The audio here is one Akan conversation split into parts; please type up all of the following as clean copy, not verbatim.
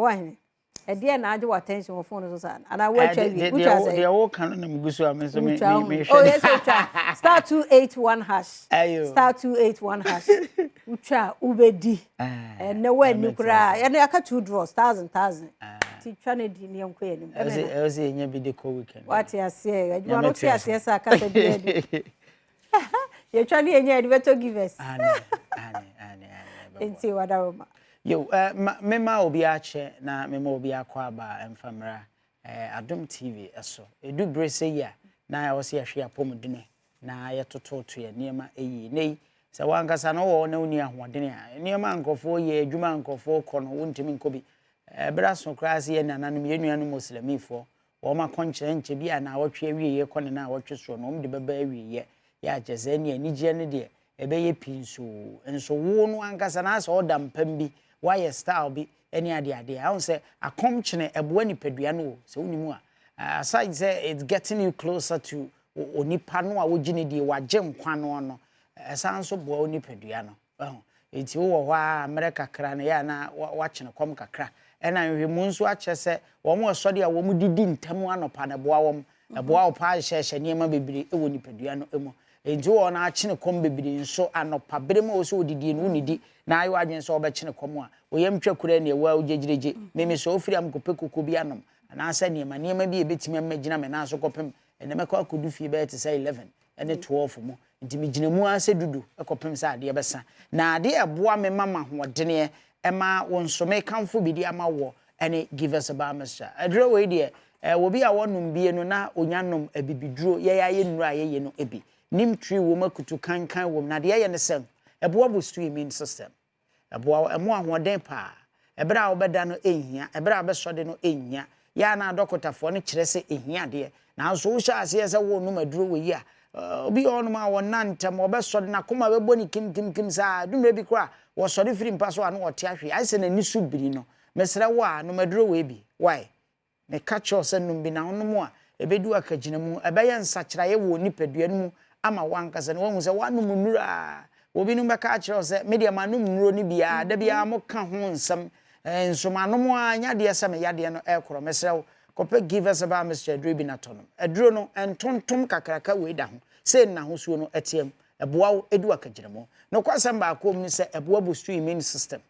Ɔwɔ ahene. Ɛdeɛ na agye w'attention wɔ phone so saa anaa woatwa wie wotwa sɛ deɛ woka no na megu so a me nso mehwɛ. Oh yes, wotwa *281#, *281# wotwa a wobɛdi ɛnɛ woanni koraa ɛne aka two draws thousand thousand ti twa no di ne yɛnkɔ yɛn anim. Ɛwɔ sɛ yɛnya bi de kɔ weekend. Wate aseɛ, adwuma no wote aseɛ sɛ akasa bi adi yɛtwa ne yɛnya yɛde bɛtɔ givers nti wadaroma. Yo, mema obi akyɛ na mema obi akɔ aba mfa mmra Adom TV so. Ɛdu bere sɛ yi a na ɛwɔ sɛ yɛhwɛ apɔmudene na yɛtototo yɛn nneɛma yie. Nnɛ yi, sɛ wankasa no wɔ na wonni ahoɔdene a, nneɛma a nkurɔfoɔ yɛ, adwuma a nkurɔfoɔ kɔ no, wontumi nkɔ bi. Ɛberɛ aso koraa sɛ yɛn nananom, yɛn nuanom Muslimifoɔ, wɔn akɔnkyerɛ nkyɛ bi a naawɔtwe awieeɛ kɔ ne naawɔtwe soɔ no, wɔn de bɛba awieeɛ. Yɛ a kyerɛ sɛ ɛnneɛ anigyeɛ no deɛ, ɛbɛyɛ pii nso o. Nso wo no ankasa no asɛ ɔda mpam bi, woayɛ style bi ne adeadeɛ. Ahu sɛ akɔmkyene ɛboa nipadua no o, sɛ wonim a. Aside sɛ it's getting you closer to onipa no a wogye no die, wagye nkwa no no, ɛsan nso boa wo nipadua no. Wahu? Enti wowɔ hɔ ara a, mmerɛ kakra no, ɛyɛ a na woakyene kɔm kakra. Ɛna nhwehwɛmu nso akyerɛ sɛ wɔn a ɛsɔre a wɔdidi ntɛm anɔpa no, ɛboa wɔn. Ɛboa wo paa hyehyɛ nneɛma bebree wɔ nipadua no mu. Enti wowɔ hɔ na akyene kɔm bebree nso anɔpa bere mu a ɛwɔ sɛ wodidie no, wonnidi na ayɛ w'adwene sɛ wobɛkyene kɔm a, wo yam twa koraa ni, ɛwɔ a wogyegyiregye. Me mesɔ ofiri a mekɔpɛ koko bi anom anaasɛ nneɛma nneɛma bi a ɛbɛtumi ama magyina me nan so kɔpem ɛnnɛ mɛkɔ akɔdu fie bɛyɛ te sɛ 11 ne 12 mu. Nti megyina mu ara sɛ dudu kɔpem sɛ adeɛ bɛsa. Na adeɛ a ɛboa me ma m'ahoɔdeneɛ ɛma wo nso mekamfo bi de ama woɔ ɛne Givers Herbal Mixture. Aduro wei deɛ eh, obi a wɔnom bie no na ɔnya nom abibiduro yɛyɛ ayɛ nnuro a yɛyɛ no bi. Neem tree wom, akutu kankan wom, na deɛ ɛyɛ ne sɛ ɛboa boost immune system. Ɛboa wo, ɛmo ahoɔden paa. Ɛberɛ a wobɛda no ɛnhia, ɛberɛ a wobɛsɔde no ɛnhia. Yɛ a na adɔkotafoɔ no kyerɛ sɛ ɛhia deɛ, nanso wohyɛ aseɛ sɛ worenom aduro wei a, obi wɔ hɔnom a ɔnna ntɛm, ɔbɛsɔde, n'akoma bɛbɔ no kimkimkim saa, ɛdu mmerɛ bi koraa a, wɔsɔre firi mpa so a na ɔte ahwe, ayɛ sɛ n'ani so biri no. Mesrɛ wo a, nom aduro wei bi. Wai? Meka kyerɛ wo sɛ nom bi na wonom a, ɛbɛdu akagyina mu. Ɛbɛyɛ nsakyeraeɛ wɔ wo nipadua no mu ama wo ankasa na woahu sɛ woanom nnuro a. Obinom bɛka akyerɛ wo sɛ, me deɛ manom nnuro no bi ara, da biara moka ho nsɛm, nso manom ara, ɛnyɛ adeɛ sɛ me yadeɛ no rekorɔ. Mesrɛ wo, kɔpɛ Givers Herbal Mixture aduro bi na tɔ nom. Aduro no, ntontom kakraka wei da ho, sei na n'ahosuo no teɛ. Ɛboa wo du akagyina mu. Nokwasɛm baako wɔ mu ne sɛ, ɛboa boost immune system.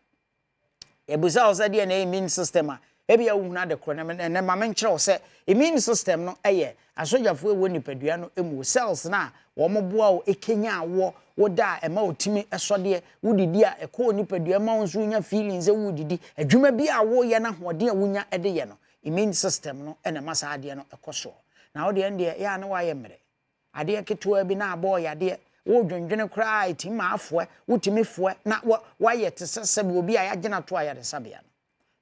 Yɛbisa wo sɛ deɛ na ɛyɛ immune system a, ebia wohunu ade korɔ. Na ɛnɛ ma menkyerɛ wo sɛ immune system no yɛ asogyafoɔ ɛwɔ nipadua no mu, cells no a wɔn boa wo ɛkenya woɔ, woda a ɛma wotumi sɔdeɛ, wodidi a ɛkɔ wo nipadua ma wo nso wonya feeling sɛ wodidi, adwuma bi a woyɛ no ahoɔden a wonya de yɛ no, immune system no na ɛma saa adeɛ no ɛkɔ soɔ. Na wo deɛ ɛndeɛ yɛ a na woayɛ mmerɛ. Adeɛ ketewa bi na abɔ wo yadeɛ, woredwendwene koraa a ɛtumi ma afoɛ, wotumi foɛ na woayɛ te sɛ sɛbe obi a yɛagye no ato ayaresabea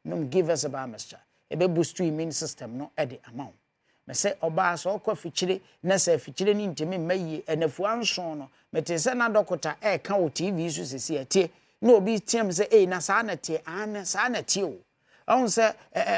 no. Nom Givers Herbal Mixture, ɛbɛ boost immune system no de ama wo. Mese ɔbaa sɛ ɔkɔ afikyire na sɛ afikyire no ntumi mma yie, nnafua nson no, metee sɛ na dɔkota reka wɔ TV so seesei a, tie, na obi team sɛ ei na saa na ɛteɛ, aane saa na ɛteɛ o. Wahu sɛ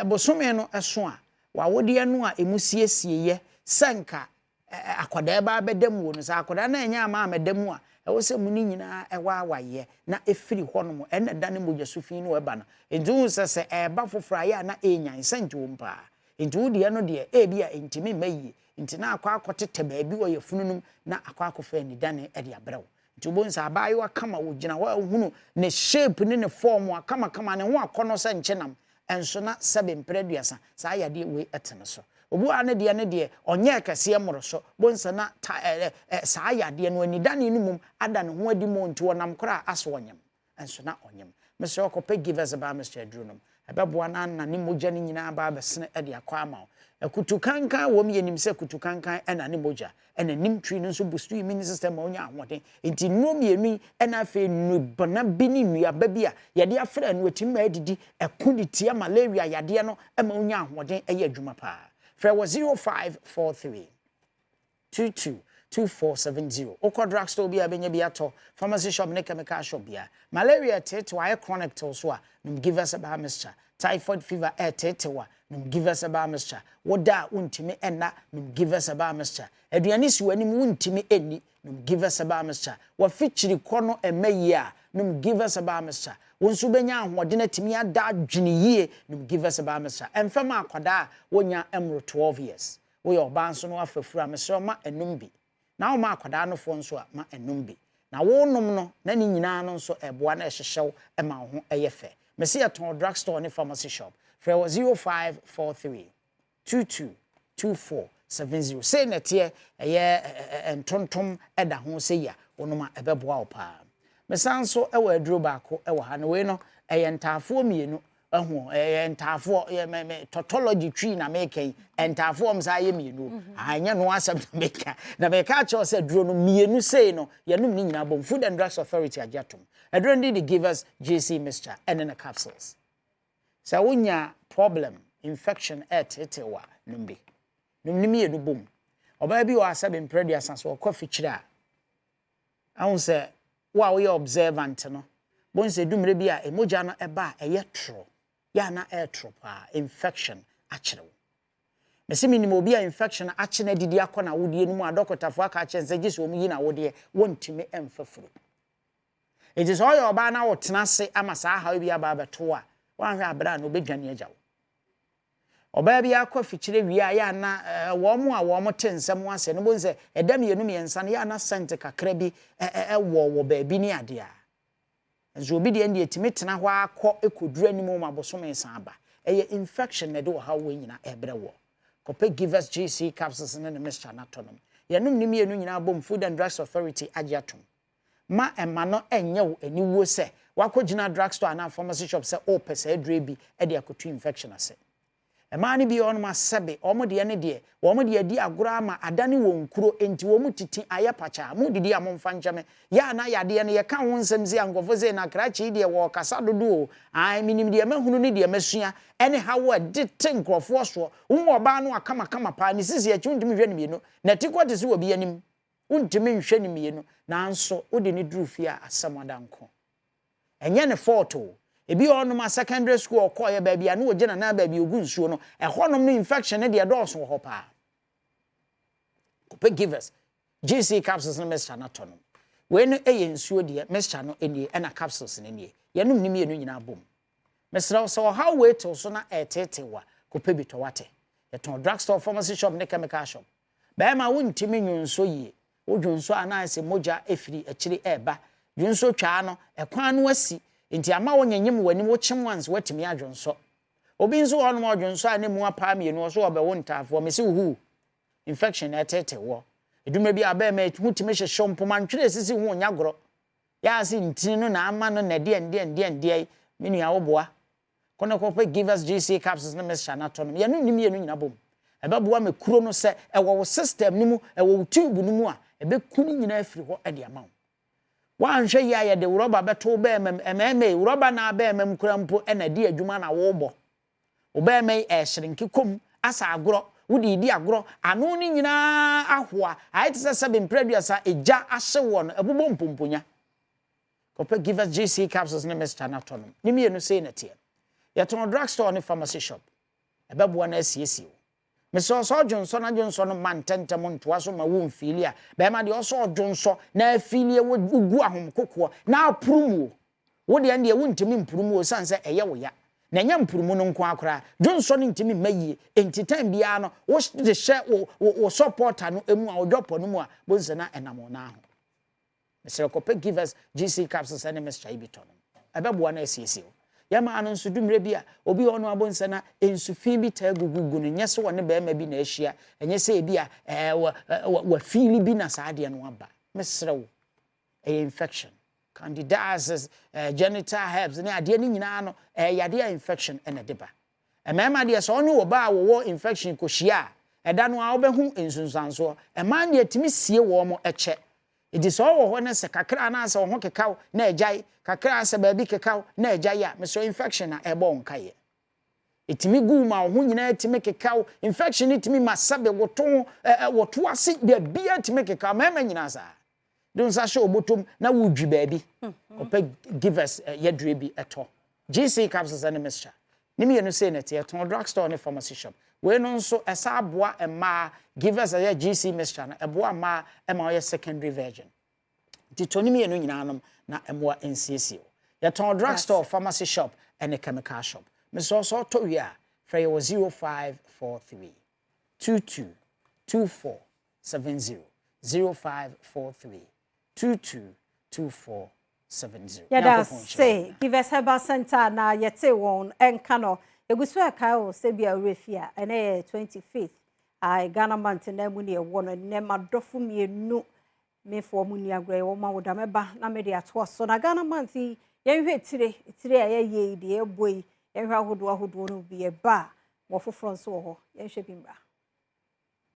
bosome no so a, w'awodeɛ no a ɛmu siesieɛ sɛ nka akwadaa ba abɛda mu no, sɛ akwadaa no annya amma ammɛda mu a, ɛwɔ sɛ mu no nyinaa waawaeɛ na ɛfiri hɔnom, ɛna ɛda ne mogya su fi no ɛba no. Nti wohu sɛ sɛ ɛreba foforɔ a, ɛyɛ a na ɛrenyan, sɛnti wom paa. Nti wo deɛ no deɛ, ebi a ɛntumi mma yie, nti na akɔ akɔtetɛ baabi wɔ yafunu no mu na akɔ akɔfa anidane de abrɛ wo. Nti wobɛhu sɛ abaayewa kama, ɔgyina hɔ a wohunu ne shape ne ne form a kamakama, ne ho akɔnnɔ sɛ nkyenam, nso na sɛbe mprɛ aduasa saa yadeɛ wei te ne so. Obi wɔ ha ne deɛ ne deɛ ɔnyɛɛ kɛseɛ mmoroso, bohu sɛ na ta ɛ ɛ saa yadeɛ no anidane no mmom ada ne ho adi more nti ɔnam koraa a asɛ ɔnyem, nso na ɔnyem. Mesrɛ wo kɔpɛ Givers Herbal Mixture aduro nom. Ɛbɛboa na ana ne mogya no nyinaa aba abɛsene de akɔ ama wo. Akutu kankan wom, yɛnim sɛ kutu kankan na ne mogya ɛna nim tree no nso boost immune system ma wonya ahoɔden. Nti nnuro mmienu yi ɛna afei nnubana bi ne nnuaba bi a yɛde afra no ɛtumi ma adidi ɛko de tia malaria yadeɛ no ma wonya ahoɔden ɛyɛ adwuma paa. Frɛ wɔ 0543 22 2470. Wokɔ drugstore bi a bɛnya bi atɔ, pharmacy shop ne chemical shop bia. Malaria tetew ayɛ chronic tew so a, nom Givers Herbal Mixture. Typhoid fever ɛretetew a, nom Givers Herbal Mixture. Woda a wontumi nna, nom Givers Herbal Mixture. Aduane si w'anim wontumi nni, nom Givers Herbal Mixture. W'afikyiri kɔ no mma yie a, nom Givers Herbal Mixture. Wo nso wobɛnya ahoɔden atumi ada adwene yie, nom Givers Herbal Mixture. Ɛmfa ma akwadaa a wɔnnya mmoro 12 years. Woyɛ ɔbaa nso na woafa furu a, mesrɛ wo ma ɛnom bi. Na woma akwadaa nofoɔ nso a, ma ɛnom bi. Na wonom no, na ne nyinaa no nso ɛboa na ɛhyehyɛ wo ma wo ho yɛ fɛ. Mese yɛtɔn wɔ drug store ne pharmacy shop. Frɛ wɔ 0543 22 24 70. Sei na ɛteɛ, ɛyɛ ntontom da ho sei a, wonom a ɛbɛboa wo paa. Mesan nso wɔ aduro baako wɔ ha, na wei no ɛyɛ ntaafoɔ mmienu. Ɛho ɛyɛ ntaafoɔ yɛ mɛ mɛ tautology twi na meka yi ntaafoɔ wɔn saa yɛ mmienu mm-hmm. ah ɛnyɛ no asɛm na meka na meka akyerɛw sɛ duro no mmienu sei no yɛnum ne nyinaa bom Food and Drugs Authority agye atom aduro no de give us GC mixture ɛne ne capsules sɛ wonya problem infection ɛɛteetee wa nom bi nom ne mmienu bom ɔbaa bi wɔ asɛbe mpere aduasa so ɔkɔ afikyire a Ahu sɛ wo a woyɛ observant no, bohu sɛ ɛdu mmerɛ bi a mogya no ɛba a ɛyɛ toro, yɛ a na ɛretoro paa, infection akyere wo. Mese menim obi a infection akye no adidi akɔ n'awodeɛ no mu a dɔkotafoɔ aka akyerɛ no sɛ gye sɛ wɔn yi n'awodeɛ, wɔntumi mfa furu. Enti sɛ ɔyɛ ɔbaa na wotena ase ama saa haw bi aba abɛto wo a, woanhwɛ a berɛ a na ɔbɛdwane agya wo. Ɔbaa bi akɔ afikyire wie a, yɛ a na wɔn a wɔte nsɛm ase no bohu sɛ ɛda mmienu mmiɛnsa no, yɛ a na sɛnte kakra bi wɔ wɔ baabi ne adeɛ a. Nso obi deɛ deɛ ɛtumi tena hɔ ara kɔ kɔduru anim ma bosome san aba. Ɛyɛ infection na ɛde ɔhaw wei nyinaa ɛrebrɛ woɔ. Kɔpɛ Givers GC capsules ne ne mixture no atɔ nom. Yɛnom ne mmienu nyinaa bom, Food and Drugs Authority agye atom. Ma ɛmma no nyɛ wo aniwuo sɛ woakɔgyina drug store anaa pharmacy shop sɛ worepɛ saa aduro yi bi de akɔtu infection ase. Mmaa no bi wɔ hɔnom a sɛbe wɔn deɛ ne deɛ, wɔn de adi agorɔ ara ma adane wɔn kuro enti wɔn titi ayɛ pakyaa. Modidi a momfa nkyɛ me. Yɛ a na yadeɛ no yɛka ho nsɛm sei a nkurɔfoɔ sei na krakye yi deɛ wɔrekasa dodo o. Ae menim deɛ mahunu ne deɛ masua ɛne haw a ɛde te nkurɔfoɔ soɔ. Wohu ɔbaa no a kamakama paa, ne sisi akyi wontumi nhwɛ no mmienu, n'atikɔ te sɛ obi anim. Wontumi nhwɛ no mmienu nanso wode no duru fie a asɛm ada nko. Ɛnyɛ ne fault o. Ebi wɔ hɔnom a secondary school a ɔkɔeɛ baabi a na ɔgyina anaa baabi a ɔgu nsuo no, ɛhɔnom no infection no deɛ ɛdɔɔso wɔ hɔ paa. Kɔpɛ Givers, GC capsules ne mixture no atɔ nom. Wei no yɛ nsuo deɛ, mixture no nie ɛna capsules no nie. Yɛnom ne mmienu nyinaa bom. Mesrɛ wo sɛ ɔhaw wei te wo so na ɛreteetee wo a, kɔpɛ bi tɔ wate. Yɛtɔn drugstore, pharmacy shop ne chemical shop. Barima wontumi nnwonsɔ yie. Wo dwonsɔ a na ayɛ sɛ mogya firi akyire reba. Dwonsɔ twaa no, ɛkwan no asi, nti ama wo nyenyem w'anim, wo kyem once woatumi adwonsɔ. Obi nso wɔ hɔnom a ɔdwonsɔ a na emu apaa mmienu, ɔso ɔbɛwo ntaafoɔ, mese wo huu, infection na ɛteetee woɔ. Ɛdu mmerɛ bi a barima ho tumi hyehye wo, mpoma-ntwere a ɛsisi wo ho nyɛ agorɔ. Yɛ a se ntini no na ama no nɛdeɛ ndeɛ ndeɛ ndeɛ yi, me nua woboa. Kɔ na kɔpɛ Givers GC capsules ne mixture no atɔ nom. Yɛnom ne mmienu nyina bom. Ɛbɛboa ma kuro no sɛ ɛwɔ wo system no mu, ɛwɔ wo tube no mu a, ɛbɛku ne nyinaa afiri hɔ de ama wo. Woanhwɛ yie a yɛde rɔba bɛto wo bɛɛma mu. Mmarima yi, rɔba no ara bɛɛma mu koraa mpo na ɛde adwuma na worebɔ. Wo bɛɛma yi ɛrehyerenke kɔ mu, asa agorɔ, wode redi agorɔ, ano no nyinaa ahoa, ayɛ te sɛ sɛbe mprɛ aduasa egya ahye woɔ no, ɛbobɔ mpomponya. Kɔpɛ Givers GC capsules ne mixture no atɔ nom. Ne mmienu sei na ɛteɛ. Yɛtɔn drug store ne pharmacy shop. Ɛbɛboa na asiesie wo. Mesrɛ wo sɛ ɔdwonsɔ na dwonsɔ no ma ntɛntɛm ntoa so ma wo mfiili a, bɛrima deɛ ɔsɛ ɔdwonsɔ na afiilie wo gu ahomkokoɔ na apuru mu o. Wo deɛ ɛndeɛ wontumi mpuru mu o ɛsiane sɛ ɛyɛ wo ya. Na ɛnyɛ mpurumu no nko ara koraa, dwonsɔ no ntumi mma yie, enti time biara no wo de hyɛ wo wo supporter no mu a, wo dwɔpɔ no mu a, bohu sɛ na ɛnam wo nan ho. Mesrɛ kɔpɛ Givers GC capsules ne mixture yi bi tɔ nom. Ɛbɛboa na asiesie wo. Yɛn maa no nso du mmerɛ bi a, obi wɔ hɔ no abɔ nsa na nsu fi bi taa gugu gu no, nyɛ sɛ ɔne barima bi na ahyia, ɛnyɛ sɛ ebi a ɛɛ wafiili bi na saa adeɛ no aba. Mesrɛ wo, ɛyɛ infection. Candidiasis, eh, genital herpes ne adeɛ no nyinaa no, ɛyɛ yadeɛ a infection na ɛde ba. Mmarima deɛ sɛ ɔne ɔbaa a wɔwɔ infection kɔhyia a, ɛda no ara wobɛhu nsunsuansoɔ. Mmaa no deɛ ɛtumi sie wɔn kyɛ. Enti sɛ ɔwɔ hɔ na sɛ kakra anaasɛ wo ho keka wo na agyae, kakra a sɛ baabi keka wo na agyae a, mesrɛ wo infection na ɛrebɔ wo nkaeɛ. Ɛtumi gu wo ma wo ho nyinaa tumi keka wo. Infection no tumi ma sɛbe woto ho, wɔto ase, baabiara tumi keka wo. Mmarima nyinaa saa. De wo nsa hyɛ wo bɔtɔm na wodwi baabi. Kɔpɛ Givers yɛdure bi tɔ. GC capsules ne mixture. Ne mmienu sei na ɛte. Yɛtɔn drug store ne pharmacy shop. Wei no nso ɛsan boa mmaa. Givers ɛyɛ GC mixture no, ɛboa mmaa ma wɔyɛ secondary virgin. Nti tɔ ne mmienu nyinaa nom na mmoa nsiesie wo. Yɛtɔn drug store, pharmacy shop ne chemical shop. Mesrɛ wo sɛ wotɔ wie a, frɛ yɛ wɔ 0543 22 24 70, 0543 22 24 70. Yɛda Nyankopɔn nhyira wo ase nyinaa. Givers Herbal Center na yɛte wɔn nka no. Yɛgu so ɛkae wo sɛ bia werɛ fie a, ɛnɛ yɛ 25th. Ae, Ghana month na mu ne ɛwɔ no. Ɛnɛ madɔfo mmienu mefoɔ mu ni agorɔ yɛwɔ ma wo da mɛba na mede atoa so. Na Ghana month yi, yɛnhwɛ tire, tire a yɛyɛ yi deɛ yɛbɔ yi, yɛnhwɛ ahodoɔ ahodoɔ no bi ɛba a, wɔ foforɔ nso wɔ hɔ. Yɛnhwɛ bi mmra.